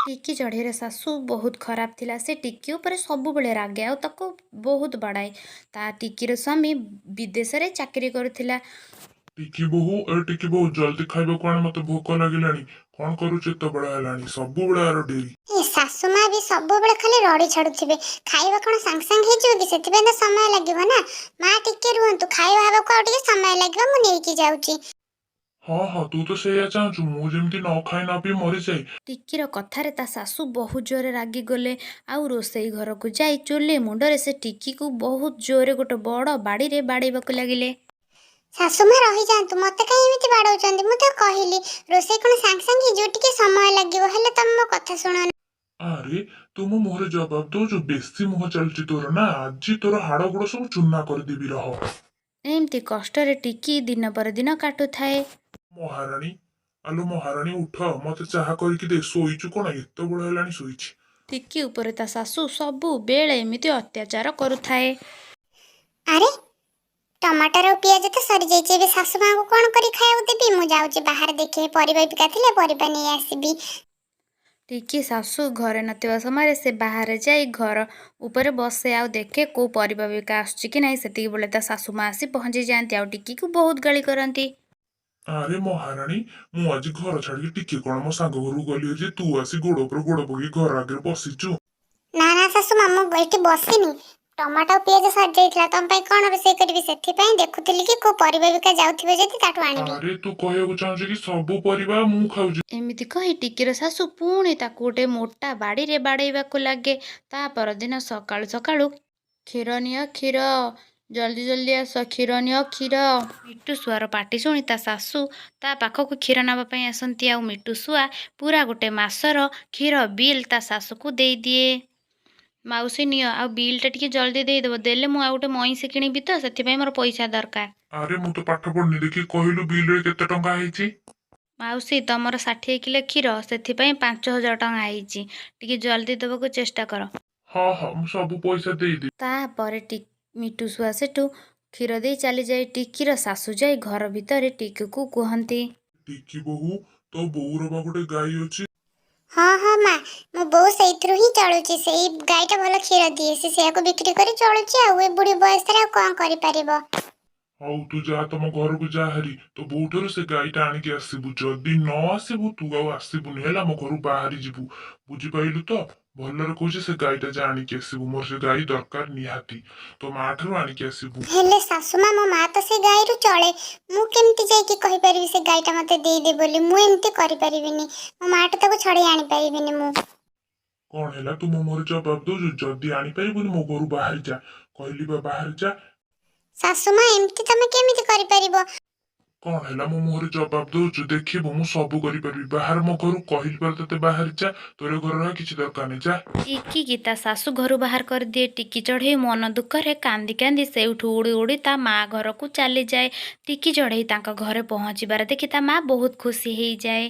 ଟିକି ଚଢ଼େଇର ଶାଶୁ ବହୁତ ଖରାପ ଥିଲା। ସେ ଟିକି ଉପରେ ସବୁବେଳେ ରାଗେ ଆଉ ତାକୁ ବହୁତ ବାଡ଼ାଏ। ତା ଟିକିର ସ୍ୱାମୀ ବିଦେଶରେ ଚାକିରି କରୁଥିଲା। ଟିକି ବୋହୂ, ଏ ଟିକି ବୋହୂ, ଜଲ୍ଦି ଖାଇବାକୁ ଆଣ, ମତେ ଭୋକ ଲାଗିଲାଣି। କଣ କରୁଛୁ? ଏତେ ବେଳ ହେଲାଣି, ସବୁବେଳେ ଆର ଡେରି। ଏ ଶାଶୁ ମା ବି ସବୁବେଳେ ଖାଲି ରଡ଼ି ଛାଡୁଥିବେ। ଖାଇବା କଣ ସାଙ୍ଗେ ସାଙ୍ଗେ ହେଇଯିବ କି? ସେଥିପାଇଁ ତ ସମୟ ଲାଗିବ ନା। ମା, ଟିକେ ରୁହନ୍ତୁ, ଖାଇବା ହେବାକୁ ଆଉ ଟିକେ ସମୟ ଲାଗିବ, ମୁଁ ନେଇକି ଯାଉଛି। ହଁ ହଁ, ତୁ ତ ସେଇଆ ଚାହୁଁଛୁ, ମୁଁ ଯେମିତି ନ ଖାଇ ନ ପିଇ ମରିଯାଏ। ଟିକିର କଥାରେ ତା ଶାଶୁ ବହୁତ ଜୋରରେ ରାଗିଗଲେ ଆଉ ରୋଷେଇ ଘରକୁ ଯାଇ ଚୁଲି ମୁଣ୍ଡରେ ସେ ଟିକିକୁ ବହୁତ ଜୋରରେ ଗୋଟେ ବଡ଼ ବାଡ଼ିରେ ବାଡ଼େଇବାକୁ ଲାଗିଲେ। ଶାଶୁ ମା, ରହିଯାଆନ୍ତୁ, ମତେ କାହିଁ ଏମିତି ବାଡ଼ଉଛନ୍ତି? ମୁଁ ତ କହିଲି ରୋଷେଇ କଣ ସାଙ୍ଗେ ସାଙ୍ଗେ ହେଇଯିବ, ଟିକେ ସମୟ ଲାଗିବ। ହେଲେ ତମେ ମୋ କଥା ଶୁଣ। ଆରେ, ତୁ ମୋ ମୁହଁରେ ଜବାବ ଦଉଛୁ? ବେଶୀ ମୁହଁ ଚାଲିଛି ତୋର ନା? ଆଜି ତୋର ହାଡ଼ ଗୋଡ଼ ସବୁ ଚୂନା କରିଦେବି, ରହ। ଏମିତି କଷ୍ଟରେ ଟିକି ଦିନ ପରେ ଦିନ କାଟୁଥାଏ। ମହାରାଣୀ, ଆଲୋ ମହାରାଣୀ, ଉଠ, ମତେ ଚାହା କରିକି ଦେ। ଶୋଇଛୁ କଣ? ଏତେ ବେଳ ହେଲାଣି ଶୋଇଛି। ଟିକି ଉପରେ ତା ଶାଶୁ ସବୁବେଳେ ଏମିତି ଅତ୍ୟାଚାର କରୁଥାଏ। ଆରେ, ଟମାଟର ଆଉ ପିଆଜ ତ ସରିଯାଇଛି। ଏବେ ଶାଶୁ ମାଙ୍କୁ କଣ କରି ଖାଇବାକୁ ଦେବି? ମୁଁ ଯାଉଛି ବାହାରେ ଦେଖିବି, ପରିବା ବିକା ଥିଲେ ପରିବା ନେଇ ଆସିବି। ଟିକି ଶାଶୁ ଘରେ ନଥିବା ସମୟରେ ସେ ବାହାରେ ଯାଇ ଘର ଉପରେ ବସେ ଆଉ ଦେଖେ କୋଉ ପରିବା ବିକା ଆସୁଛି କି ନାହିଁ। ସେତିକି ବେଳେ ତା ଶାଶୁ ମା ଆସି ପହଞ୍ଚି ଯାଆନ୍ତି ଆଉ ଟିକିକୁ ବହୁତ ଗାଳି କରନ୍ତି। ଆରେ ମହାରାଣୀ, ମୁଁ ଆଜି ଘର ଛାଡିକି ଟିକେ କଣ ମୋ ସାଙ୍ଗ ଘରକୁ ଗଲି ଯେ ତୁ ଆସି ଗୋଡ ଉପରେ ଗୋଡ ପକେଇ ଘର ଆଗରେ ବସିଛୁ। ନା ନା ଶାଶୁ ମା, ମୁଁ ଏଠି ବସିନି। ଟମାଟୋ ଆଉ ପିଆଜ ସରିଯାଇଥିଲା, ତମ ପାଇଁ କଣ ରୋଷେଇ କରିବି ସେଥିପାଇଁ ଦେଖୁଥିଲି କି କୋଉ ପରିବା ବିକା ଯାଉଥିବ ଯଦି ତାଠୁ ଆଣିବି। ଆରେ, ତୁ କହିବାକୁ ଚାହୁଁଛୁ କି ସବୁ ପରିବା ମୁଁ ଖାଉଛି? ଏମିତି କହି ଟିକିର ଶାଶୁ ପୁଣି ତାକୁ ଗୋଟେ ମୋଟା ବାଡ଼ିରେ ବାଡ଼େଇବାକୁ ଲାଗେ। ତା ପରଦିନ ସକାଳୁ ସକାଳୁ, କ୍ଷୀର ନିଅ କ୍ଷୀର, ଜଲ୍ଦି ଜଲ୍ଦି ଆସ, କ୍ଷୀର ନିଅ କ୍ଷୀର। ମିଟୁ ଶୁଆର ପାଟି ଶୁଣି ତା ଶାଶୁ ତା ପାଖକୁ କ୍ଷୀର ନେବା ପାଇଁ ଆସନ୍ତି ଆଉ ମିଟୁ ଶୁଆ ପୁରା ଗୋଟେ ମାସର କ୍ଷୀର ବିଲ୍ ତା ଶାଶୁକୁ ଦେଇଦିଏ। ମାଉସୀ, ନିଅ, ଆଉ ବିଲ୍ଟା ଟିକେ ଜଲ୍ଦି ଦେଇଦେବ। ଦେଲେ ମୁଁ ଆଉ ଗୋଟେ ମଇଁଷି କିଣିବି ତ, ସେଥିପାଇଁ ମୋର ପଇସା ଦରକାର। ଆରେ, ମୁଁ ତ ପାଠ ପଢିନି, ଦେଖି କହିଲୁ ବିଲରେ କେତେ ଟଙ୍କା ହେଇଛି? ମାଉସୀ, ତମର 60 କିଲୋ କ୍ଷୀର, ସେଥିପାଇଁ 5000 ଟଙ୍କା ହେଇଛି। ଟିକେ ଜଲ୍ଦି ଦେବାକୁ ଚେଷ୍ଟା କର। ହଁ ହଁ, ମୁଁ ସବୁ ପଇସା ଦେଇଦେବି। ତାପରେ ମିଟୁ ଶୁଆ ସେଠୁ କ୍ଷୀର ଦେଇ ଚାଲିଯାଏ। ଟିକିର ଶାଶୁ ଯାଇ ଘର ଭିତରେ ଟିକିକୁ କୁହନ୍ତି, ଟିକି ବୋହୂ, ତୋ ବୋଉର ବା ଗୋଟେ ଗାଈ ଅଛି? ହଁ ହଁ ମା, ମୋ ବୋଉ ସେଇଥିରୁ ହିଁ ଚଳୁଛି। ସେଇ ଗାଈଟା ଭଲ କ୍ଷୀର ଦିଏ, ସେ ସେଇଆକୁ ବିକ୍ରି କରି ଚଳୁଛି। ଆଉ ଏ ବୁଢୀ ବୟସରେ ଆଉ କଣ କରିପାରିବ? ହଉ, ତୁ ଯା, ତମ ଘରକୁ ଯା ହାରି, ତୋ ବୋଉଠାରୁ ସେ ଗାଈଟା ଆଣିକି ଆସିବୁ। ଯଦି ନ ଆସିବୁ, ତୁ ଆଉ ଆସିବୁନି, ହେଲା? ମୋ ଘରୁ ବାହାରି ଯିବୁ, ବୁଝିପାରିଲୁ ତ? ଭଲରେ କହୁଛି, ସେ ଗାଈଟା ଯା ଆଣିକି ଆସିବୁ। ମୋର ସେ ଗାଈ ଦରକାର ନିହାତି। ତୋ ମା ଠାରୁ ଆଣିକି ଆସିବୁ। ହେଲେ ଶାଶୁ ମା, ମୋ ମା ତ ସେ ଗାଈରୁ ଚଳେ, ମୁଁ କେମିତି ଯାଇକି କହିପାରିବି ସେ ଗାଈଟା ମତେ ଦେଇଦେ ବୋଲି? ମୁଁ ଏମିତି କରିପାରିବିନି, ମୋ ମାଠୁ ତାକୁ ଛଡେଇ ଆଣିପାରିବିନି ମୁଁ। କଣ ହେଲା, ତୁ ମୋ ମୁହଁରେ ଜବାବ ଦଉଛୁ? ଯଦି ଆଣିପାରିବୁନି, ମୋ ଘରୁ ବାହାରି ଯା। କହିଲି ବା, ବାହାରି ଯା। ଶାଶୁ ମା, ଏମିତି ତମେ କେମିତି କରିପାରିବ? କଣ ହେଲା, ମୋ ମୁହଁରେ ଜବାବ ଦଉଛୁ? ଦେଖିବୁ, ମୁଁ ସବୁ କରିପାରିବି। ବାହାର ମୋ ଘରୁ, କହିଲି ପରା ତତେ, ବାହାରି ଯା। ତୋର ଘର ରହିବା କିଛି ଦରକାର ନାହିଁ, ଯା। ଟିକିକି ତା ଶାଶୁ ଘରୁ ବାହାର କରିଦିଏ। ଟିକି ଚଢ଼େଇ ମନ ଦୁଃଖରେ କାନ୍ଦି କାନ୍ଦି ସେଇଠୁ ଉଡ଼ି ଉଡ଼ି ତା ମା ଘରକୁ ଚାଲିଯାଏ। ଟିକି ଚଢ଼େଇ ତାଙ୍କ ଘରେ ପହଞ୍ଚିବାର ଦେଖି ତା ମା ବହୁତ ଖୁସି ହେଇଯାଏ।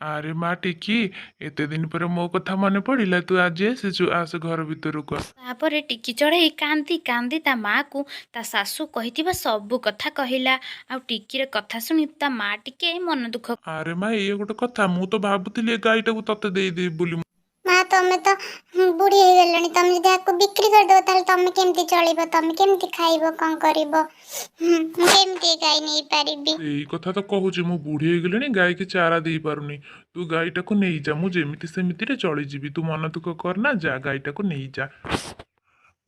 ଆରେ ମା ଟିକି, ଏତେ ଦିନ ପରେ ମୋ କଥା ମନେ ପଡିଲା? ତୁ ଆଜି ଆସିଛୁ? ଆସ, ଘର ଭିତରକୁ ଆସ। ତାପରେ ଟିକି ଚଢ଼େଇ କାନ୍ଦି କାନ୍ଦି ତା ମାଆକୁ ତା ଶାଶୁ କହିଥିବା ସବୁ କଥା କହିଲା ଆଉ ଟିକିର କଥା ଶୁଣି ତା ମା ଟିକେ ମନ ଦୁଃଖ ଆରେ ମା, ଇଏ ଗୋଟେ କଥା? ମୁଁ ତ ଭାବୁଥିଲି ଏ ଗାଈଟାକୁ ତତେ ଦେଇଦେବି ବୋଲି। ମା, ତମେ ତ ବୁଢୀ ହେଇଗଲଣି। ତମେ ଯଦି ଆକୁ ବିକ୍ରି କରିଦବ, ତାହେଲେ ତମେ କେମିତି ଚଳିବ? ତମେ କେମିତି ଖାଇବ? କଣ କରିବ? ମୁଁ କେମିତି ଏ ଗାଈ ନେଇପାରିବି? ଏଇ କଥା ତ କହୁଛି, ମୁଁ ବୁଢୀ ହେଇଗଲିଣି, ଗାଈକି ଚାରା ଦେଇପାରୁନି। ତୁ ଗାଈଟାକୁ ନେଇଯା, ମୁଁ ଯେମିତି ସେମିତିରେ ଚଳିଯିବି। ତୁ ମନ ଦୁଃଖ କରନା, ଯା, ଗାଈଟାକୁ ନେଇଯା।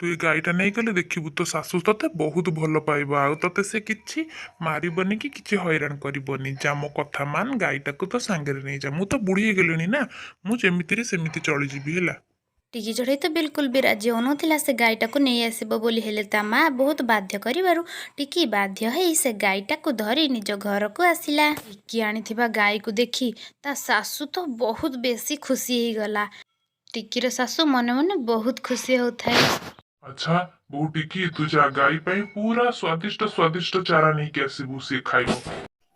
ତୁ ଏ ଗାଈଟା ନେଇଗଲେ ଦେଖିବୁ, ତୋ ଶାଶୁ ତତେ ବହୁତ ଭଲ ପାଇବ ଆଉ ତତେ ସେ କିଛି ମାରିବନି କି କିଛି ହଇରାଣ କରିବନି। ଯା, ମୋ କଥା ମାନ, ଗାଈଟାକୁ ତ ସାଙ୍ଗରେ ନେଇଯା। ମୁଁ ତ ବୁଢୀ ହେଇଗଲିଣି ନା, ମୁଁ ଯେମିତିରେ ସେମିତି ଚଳିଯିବି, ହେଲା? ଟିକି ଚଢ଼େଇ ତ ବିଲକୁଲ ବି ରାଜି ହେଉନଥିଲା ସେ ଗାଈଟାକୁ ନେଇ ଆସିବ ବୋଲି। ହେଲେ ତା ମା ବହୁତ ବାଧ୍ୟ କରିବାରୁ ଟିକି ବାଧ୍ୟ ହେଇ ସେ ଗାଈଟାକୁ ଧରି ନିଜ ଘରକୁ ଆସିଲା। ଟିକି ଆଣିଥିବା ଗାଈକୁ ଦେଖି ତା ଶାଶୁ ତ ବହୁତ ବେଶୀ ଖୁସି ହେଇଗଲା। ଟିକିର ଶାଶୁ ମନେ ମନେ ବହୁତ ଖୁସି ହେଉଥାଏ। ଆଚ୍ଛା ବୋଉ ଟିକି, ତୁ ଯା, ଗାଈ ପାଇଁ ପୁରା ସ୍ୱାଦିଷ୍ଟ ସ୍ୱାଦିଷ୍ଟ ଚାରା ନେଇକି ଆସିବୁ, ସିଏ ଖାଇବ।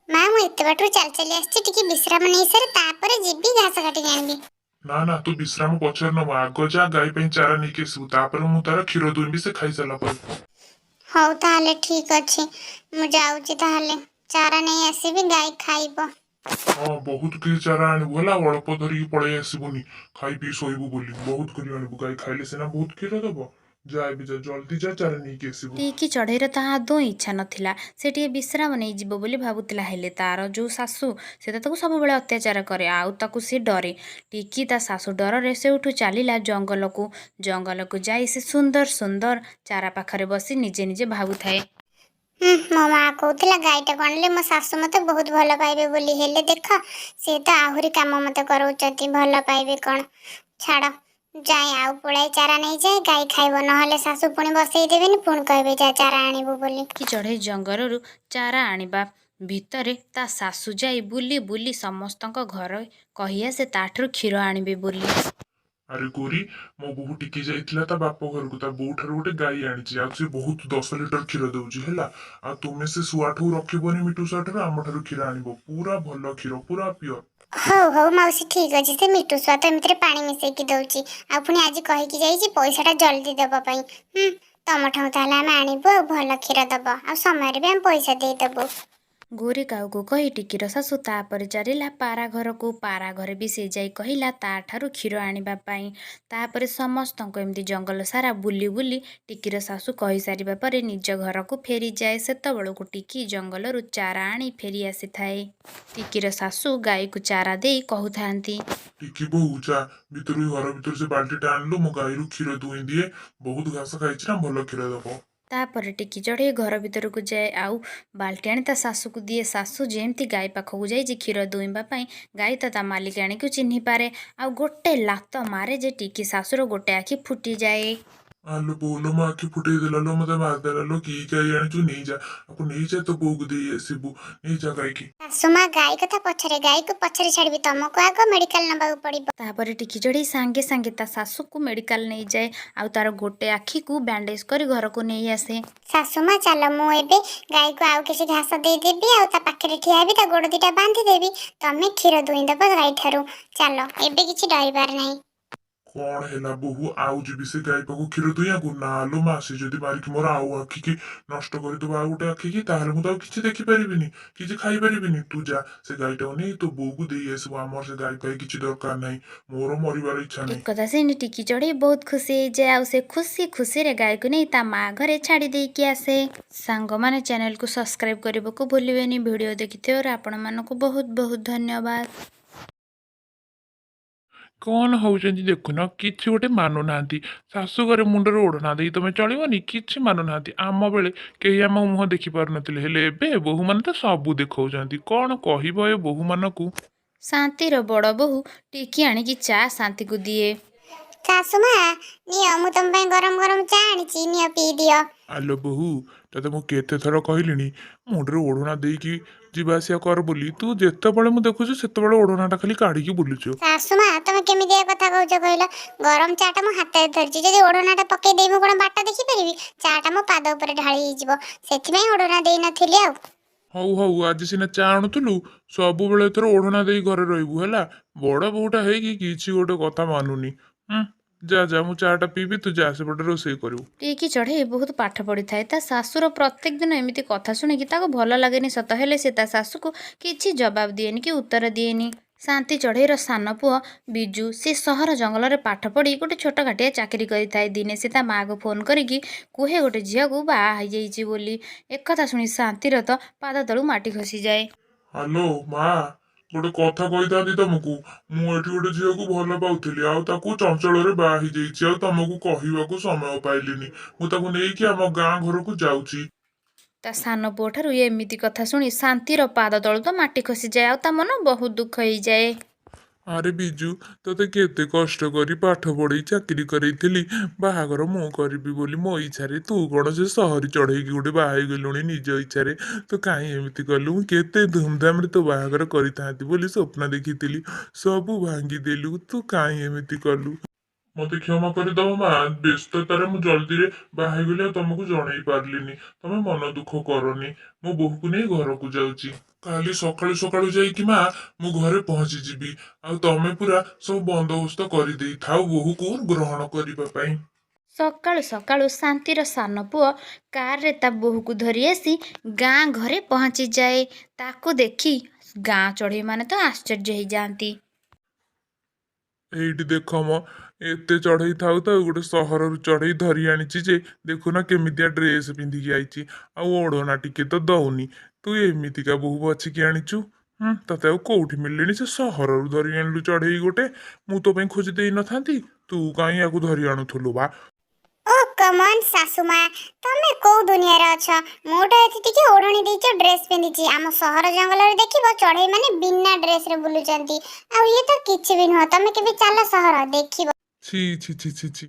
ମା, ମୁଁ ଏତେ ବାଟରୁ ଚାଲି ଚାଲି ଆସିଛି, ଟିକେ ବିଶ୍ରାମ ନେଇସାରେ, ତାପରେ ଯିବି ଘାସ କାଟିକି ଆଣିବି। ନା ନା, ତୁ ବିଶ୍ରାମ ପଛରେ ନବୁ। ଆଗ ଯା, ଗାଈ ପାଇଁ ଚାରା ନେଇକି ଆସିବୁ, ତାପରେ ମୁଁ ତାର କ୍ଷୀର ଦୁଇଁବି ସେ ଖାଇସାରିଲା ପରେ। ହଉ ତାହେଲେ ଠିକ ଅଛି, ମୁଁ ଯାଉଛି ତାହେଲେ, ଚାରା ନେଇ ଆସିବି, ଗାଈ ଖାଇବ। ହଁ, ବହୁତ କିଛି ଚାରା ଆଣିବୁ ହେଲା, ଅଳ୍ପ ଧରିକି ପଳେଇ ଆସିବୁନି ଖାଇ ପିଇ ଶୋଇବୁ ବୋଲି। ବହୁତ କରି ଆଣିବୁ, ଗାଈ ଖାଇଲେ ସିନା ବହୁତ କ୍ଷୀର ଦବ। ଯା, ଏବେ ଯା, ଜଲ୍ଦି ଯା, ଚାରା ନେଇକି ଆସିବୁ। ଟିକି ଚଢ଼େଇର ତାହା ଆଦୌ ଇଚ୍ଛା ନଥିଲା। ସେ ଟିକେ ବିଶ୍ରାମ ନେଇଯିବ ବୋଲି ଭାବୁଥିଲା। ହେଲେ ତାର ଯେଉଁ ଶାଶୁ, ସେ ତ ତାକୁ ସବୁବେଳେ ଅତ୍ୟାଚାର କରେ ଆଉ ତାକୁ ସେ ଡରେ। ଟିକି ତା ଶାଶୁ ଡରରେ ସେଇଠୁ ଚାଲିଲା ଜଙ୍ଗଲକୁ। ଜଙ୍ଗଲକୁ ଯାଇ ସେ ସୁନ୍ଦର ସୁନ୍ଦର ଚାରା ପାଖରେ ବସି ନିଜେ ନିଜେ ଭାବୁଥାଏ। ହୁଁ, ମୋ ମା କହୁଥିଲା ଗାଈଟାକୁ ଆଣିଲେ ମୋ ଶାଶୁ ମତେ ବହୁତ ଭଲ ପାଇବେ ବୋଲି। ହେଲେ ଦେଖ, ସେ ତ ଆହୁରି କାମ ମତେ କରଉଛନ୍ତି, ଭଲ ପାଇବେ କଣ? ଛାଡ଼, ଯାଏ ଆଉ ପୁଳାଏ ଚାରା ନେଇଯାଏ, ଗାଈ ଖାଇବ। ନହେଲେ ଶାଶୁ ପୁଣି ବସେଇ ଦେବେନି, ପୁଣି କହିବେ ଯା ଚାରା ଆଣିବୁ ବୋଲି। ଟିକି ଚଢ଼େଇ ଜଙ୍ଗଲରୁ ଚାରା ଆଣିବା ଭିତରେ ତା ଶାଶୁ ଯାଇ ବୁଲି ବୁଲି ସମସ୍ତଙ୍କ ଘରେ କହି ଆସେ ତାଠାରୁ କ୍ଷୀର ଆଣିବେ ବୋଲି। ଆରେ ଗୋରି, ମୋ ବୋହୂ ଟିକି ଯାଇଥିଲା ତା ବାପ ଘରକୁ, ତା ବୋଉ ଠାରୁ ଗୋଟେ ଗାଈ ଆଣିଛି ଆଉ ସେ ବହୁତ 10 ଲିଟର କ୍ଷୀର ଦଉଛି ହେଲା। ଆଉ ତୁମେ ସେ ଶୁଆଠୁ ରଖିବନି, ମିଟୁ ଶୁଆ ଠାରୁ, ଆମ ଠାରୁ କ୍ଷୀର ଆଣିବ, ପୁରା ଭଲ କ୍ଷୀର, ପୁରା ପିଓର। ହଉ ହଉ ମାଉସୀ, ଠିକ ଅଛି। ସେ ମିଟୁ ଶୁଆ ତ ଏମିତିରେ ପାଣି ମିଶେଇକି ଦଉଛି, ଆଉ ପୁଣି ଆଜି କହିକି ଯାଇଛି ପଇସାଟା ଜଲ୍ଦି ଦେବା ପାଇଁ। ହୁଁ, ତମ ଠାରୁ ତାହେଲେ ଆମେ ଆଣିବୁ, ଆଉ ଭଲ କ୍ଷୀର ଦବ ଆଉ ସମୟରେ ବି ଆମେ ପଇସା ଦେଇଦେବୁ। ଗୋରି କାଉକୁ କହି ଟିକିର ଶାଶୁ ତାପରେ ଚାଲିଲା ପାରା ଘରକୁ। ପାରା ଘରେ ବି ସେ ଯାଇ କହିଲା ତାଠାରୁ କ୍ଷୀର ଆଣିବା ପାଇଁ। ତାପରେ ସମସ୍ତଙ୍କୁ ଏମିତି ଜଙ୍ଗଲ ସାରା ବୁଲି ବୁଲି ଟିକିର ଶାଶୁ କହିସାରିବା ପରେ ନିଜ ଘରକୁ ଫେରିଯାଏ। ସେତେବେଳକୁ ଟିକି ଜଙ୍ଗଲରୁ ଚାରା ଆଣି ଫେରି ଆସିଥାଏ। ଟିକିର ଶାଶୁ ଗାଈକୁ ଚାରା ଦେଇ କହୁଥାନ୍ତି, ଟିକି ବୋହୂ, ଯା ଭିତରୁ, ଘର ଭିତରୁ ସେ ବାଲ୍ଟିଟା ଆଣିଲୁ, ମୁଁ ଗାଈରୁ କ୍ଷୀର ଦୁହିଁ ଦିଏ। ବହୁତ ଘାସ ଖାଇଛି ନା, ଭଲ କ୍ଷୀର ଦବ। ତାପରେ ଟିକି ଚଢ଼େଇ ଘର ଭିତରକୁ ଯାଏ ଆଉ ବାଲ୍ଟି ଆଣି ତା ଶାଶୁକୁ ଦିଏ। ଶାଶୁ ଯେମିତି ଗାଈ ପାଖକୁ ଯାଇଛି କ୍ଷୀର ଦୁଇଁବା ପାଇଁ, ଗାଈ ତ ତା ମାଲିକାଣୀକୁ ଚିହ୍ନିପାରେ ଆଉ ଗୋଟେ ଲାତ ମାରେ ଯେ ଟିକି ଶାଶୁର ଗୋଟେ ଆଖି ଫୁଟିଯାଏ। ଆଲୋ ବୋଉ ଲୋ, ମୋ ଆଖି ଫୁଟେଇ ଦେଲା ଲୋ, ମତେ ମାରିଦେଲା ଲୋ। କି ଗାଈ ଆଣିଛୁ? ନେଇଯା ଆକୁ, ନେଇଯା, ତୋ ବୋଉକୁ ଦେଇ ଆସିବୁ। ନେଇଯା ଗାଈକି। ଶାଶୁ ମା, ଗାଈ କଥା ପଛରେ, ଗାଈକୁ ପଛରେ ଛାଡ଼ିବି, ତମକୁ ଆଗ ମେଡିକାଲ ନେବାକୁ ପଡ଼ିବ। ତାପରେ ଟିକି ଚଢ଼େଇ ସାଙ୍ଗେ ସାଙ୍ଗେ ତା ଶାଶୁକୁ ମେଡ଼ିକାଲ ନେଇଯାଏ ଆଉ ତାର ଗୋଟେ ଆଖିକୁ ବ୍ୟାଣ୍ଡେଜ୍ କରି ଘରକୁ ନେଇ ଆସେ। ଶାଶୁ ମା, ଚାଲ, ମୁଁ ଏବେ ଗାଈକୁ ଆଉ କିଛି ଘାସ ଦେଇଦେବି ଆଉ ତା ପାଖରେ ଠିଆ ହେବି, ତା ଗୋଡ଼ ଦିଟା ବାନ୍ଧିଦେବି, ତମେ କ୍ଷୀର ଦୁହିଁ ଦେବ ଗାଈଠାରୁ। ଚାଲ, ଏବେ କିଛି ଡରିବାର ନାହିଁ। କଣ ହେଲା ବୋହୂ, ଆଉ ଯିବି ସେ ଗାଈ ପାଖକୁ କ୍ଷୀର ଦୁହିଁବାକୁ? ନା ଲୋ ମା, ସେ ଯଦି ମାରିକି ମୋର ଆଉ ଆଖିକି ନଷ୍ଟ କରିଦବ, ଆଉ ଗୋଟେ ଆଖିକି, ତାହେଲେ ମୁଁ ତ ଆଉ କିଛି ଦେଖିପାରିବିନି, କିଛି ଖାଇପାରିବିନି। ତୁ ଯା, ସେ ଗାଈଟାକୁ ନେଇ ତୋ ବୋଉକୁ ଦେଇ ଆସିବୁ। ଆମର ସେ ଗାଈ ଫାଇ କିଛି ଦରକାର ନାହିଁ, ମୋର ମରିବାର ଇଚ୍ଛା ନାହିଁ। ଏକଥା ଶୁଣି ଟିକି ଚଢ଼େଇ ବହୁତ ଖୁସି ହେଇଯାଏ ଆଉ ସେ ଖୁସି ଖୁସିରେ ଗାଈକୁ ନେଇ ତା ମା ଘରେ ଛାଡ଼ି ଦେଇକି ଆସେ। ସାଙ୍ଗମାନେ, ଚ୍ୟାନେଲକୁ ସବସ୍କ୍ରାଇବ୍ କରିବାକୁ ଭୁଲିବେନି। ଭିଡ଼ିଓ ଦେଖିଥିବାରୁ ଆପଣମାନଙ୍କୁ ବହୁତ ବହୁତ ଧନ୍ୟବାଦ। କଣ ହଉଛନ୍ତି ଦେଖୁନ, କିଛି ଗୋଟେ ମାନୁନାହାନ୍ତି। ଶାଶୁ ଘରେ ମୁଣ୍ଡରେ ଓଢ଼ଣା ଦେଇ ତମେ ଚଳିବନି, କିଛି ମାନୁନାହାନ୍ତି। ଆମ ବେଳେ କେହି ଆମ ମୁହଁ ଦେଖିପାରୁନଥିଲେ, ହେଲେ ଏବେ ବୋହୂମାନେ ତ ସବୁ ଦେଖାଉଛନ୍ତି। କଣ କହିବ ଏ ବୋହୂମାନଙ୍କୁ? ଶାନ୍ତିର ବଡ଼ ବୋହୂ ଟିକି ଆଣିକି ଚା ଶାନ୍ତିକୁ ଦିଏ। ଶାଶୁ ମା, ନିଅ, ମୁଁ ତମ ପାଇଁ ଗରମ ଗରମ ଚା ଆଣିଛି, ନିଅ ପିଇ ଦିଅ। ଆଲୋ ବୋହୂ, ତତେ ମୁଁ କେତେ ଥର କହିଲିଣି ମୁଣ୍ଡରେ ଓଢ଼ଣା ଦେଇକି ଯିବା ଆସିବା କର ବୋଲି। ତୁ ଯେତେବେଳେ ମୁଁ ଦେଖୁଛୁ ସେତେବେଳେ ଓଢ଼ଣାଟା ଖାଲି କାଢ଼ିକି ବୁଲୁଛୁ। ଶାଶୁ ମା, ତମେ କେମିତିଆ କଥା କହୁଛ କହିଲ? ଗରମ ଚାଟା ମୁଁ ହାତରେ ଧରିଛି, ଯଦି ଓଢ଼ଣାଟା ପକେଇ ଦେଇ ମୁଁ କଣ ବାଟ ଦେଖିପାରିବି? ଚାଟା ମୋ ପାଦ ଉପରେ ଢାଳି ହେଇଯିବ, ସେଥିପାଇଁ ଓଢ଼ଣା ଦେଇନଥିଲି ଆଉ। ହଉ ହଉ, ଆଜି ସିନା ଚା ଆଣୁଥିଲୁ, ସବୁବେଳେ ଏଥର ଓଢ଼ଣା ଦେଇ ଘରେ ରହିବୁ ହେଲା। ବଡ଼ ବୋହୂଟା ହେଇକି କିଛି ଗୋଟେ କଥା ମାନୁନି। ହୁଁ, ଯା ଯା, ମୁଁ ଚାଟା ପିଇବି, ତୁ ଯା ସେପଟେ ରୋଷେଇ କରିବୁ। ଟିକି ଚଢ଼େଇ ବହୁତ ପାଠ ପଢ଼ିଥାଏ। ତା ଶାଶୁର ପ୍ରତ୍ୟେକ ଦିନ ଏମିତି କଥା ଶୁଣିକି ତାକୁ ଭଲ ଲାଗେନି ସତ, ହେଲେ ସେ ତା ଶାଶୁକୁ କିଛି ଜବାବ ଦିଏନି କି ଉତ୍ତର ଦିଏନି। ଶାନ୍ତି ଚଢ଼େଇର ସାନ ପୁଅ ବିଜୁ, ସେ ସହର ଜଙ୍ଗଲରେ ପାଠ ପଢ଼ି ଗୋଟେ ଛୋଟକାଟିଆ ଚାକିରି କରିଥାଏ। ଦିନେ ସେ ତା ମାଆକୁ ଫୋନ୍ କରିକି କୁହେ ଗୋଟେ ଝିଅକୁ ବାହା ହେଇଯାଇଛି ବୋଲି। ଏକଥା ଶୁଣି ଶାନ୍ତିର ତ ପାଦ ତଳୁ ମାଟି ଖସିଯାଏ। ହ୍ୟାଲୋ ମା, ଗୋଟେ କଥା କହିଥାନ୍ତି ତମକୁ। ମୁଁ ଏଠି ଗୋଟେ ଝିଅକୁ ଭଲ ପାଉଥିଲି ଆଉ ତାକୁ ଚଞ୍ଚଳରେ ବାହା ହେଇଯାଇଛି, ଆଉ ତମକୁ କହିବାକୁ ସମୟ ପାଇଲିନି। ମୁଁ ତାକୁ ନେଇକି ଆମ ଗାଁ ଘରକୁ ଯାଉଛି। ତା ସାନ ପୁଅଠାରୁ ଏମିତି କଥା ଶୁଣି ଶାନ୍ତିର ପାଦ ତଳୁ ତ ମାଟି ଖସିଯାଏ ଆଉ ତା ମନ ବହୁତ ଦୁଃଖ ହେଇଯାଏ। ଆରେ ବିଜୁ, ତୋତେ କେତେ କଷ୍ଟ କରି ପାଠ ପଢ଼େଇ ଚାକିରି କରେଇଥିଲି, ବାହାଘର ମୁଁ କରିବି ବୋଲି ମୋ ଇଚ୍ଛାରେ। ତୁ କ'ଣ ସେ ସହରୀ ଚଢ଼େଇକି ଗୋଟେ ବାହା ହେଇଗଲୁଣି ନିଜ ଇଚ୍ଛାରେ? ତୁ କାହିଁ ଏମିତି କଲୁ? ମୁଁ କେତେ ଧୁମଧାମରେ ତୋ ବାହାଘର କରିଥାନ୍ତି ବୋଲି ସ୍ୱପ୍ନ ଦେଖିଥିଲି, ସବୁ ଭାଙ୍ଗିଦେଲୁ। ତୁ କାହିଁ ଏମିତି କଲୁ? ମତେ କ୍ଷମା କରିଦବ ମା, ବ୍ୟସ୍ତତାରେ ମୁଁ ଜଲ୍ଦିରେ ବାହା ହେଇଗଲି ଆଉ ତମକୁ ଜଣେଇ ପାରିଲିନି। ତମେ ମନ ଦୁଃଖ କରନି, ମୁଁ ବୋହୂକୁ ନେଇ ଘରକୁ ଯାଉଛି। କାଲି ସକାଳୁ ସକାଳୁ ଯାଇକି ମା ମୁଁ ଘରେ ପହଞ୍ଚିଯିବି, ଆଉ ତମେ ପୁରା ସବୁ ବନ୍ଦୋବସ୍ତ କରିଦେଇଥାଅ ବୋହୂକୁ ଗ୍ରହଣ କରିବା ପାଇଁ। ସକାଳୁ ସକାଳୁ ଶାନ୍ତିର ସାନ ପୁଅ କାରରେ ତା ବୋହୂକୁ ଧରି ଆସି ଗାଁ ଘରେ ପହଞ୍ଚିଯାଏ। ତାକୁ ଦେଖି ଗାଁ ଚଢ଼େଇମାନେ ତ ଆଶ୍ଚର୍ଯ୍ୟ ହେଇଯାଆନ୍ତି। ଏଇଠି ଦେଖ ମ, ଏତେ ଚଢ଼େଇ ଥାଉ ଥାଉ ଗୋଟେ ସହରରୁ ଚଢ଼େଇ ଧରି ଆଣିଛି ଯେ ଦେଖୁନ କେମିତିଆ ଡ୍ରେସ୍ ପିନ୍ଧିକି ଆଇଛି, ଆଉ ଓଢ଼ଣା ଟିକେ ତ ଦଉନି। ତୁ ଏମିତିକା ବୋହୂ ବାଛିକି ଆଣିଛୁ। ହୁଁ, ତତେ ଆଉ କୋଉଠି ମିଳିଲେଣି ସେ ସହରରୁ ଧରି ଆଣିଲୁ ଚଢ଼େଇ ଗୋଟେ। ମୁଁ ତୋ ପାଇଁ ଖୋଜି ଦେଇନଥାନ୍ତି? ତୁ କାହିଁ ୟାକୁ ଧରି ଆଣୁଥିଲୁ ବା? ଓ କମନ୍ ଶାଶୁ ମା, ତମେ କୋଉ ଦୁନିଆରେ ଅଛ? ମୁଁ ତ ଏଠି ଟିକେ ଓଢ଼ଣୀ ଦେଇଛ, ଡ୍ରେସ୍ ପିନ୍ଧିଛି। ଆମ ସହର ଜଙ୍ଗଲରେ ଦେଖିବ ଚଢ଼େଇ ମାନେ ବିନା ଡ୍ରେସରେ ବୁଲୁଛନ୍ତି, ଆଉ ଇଏ ତ କିଛି ବି ନୁହଁ। ତମେ କେବେ ଚାଲ ସହର ଦେଖିବ। ଛି ଛି ଛି ଛି ଛି।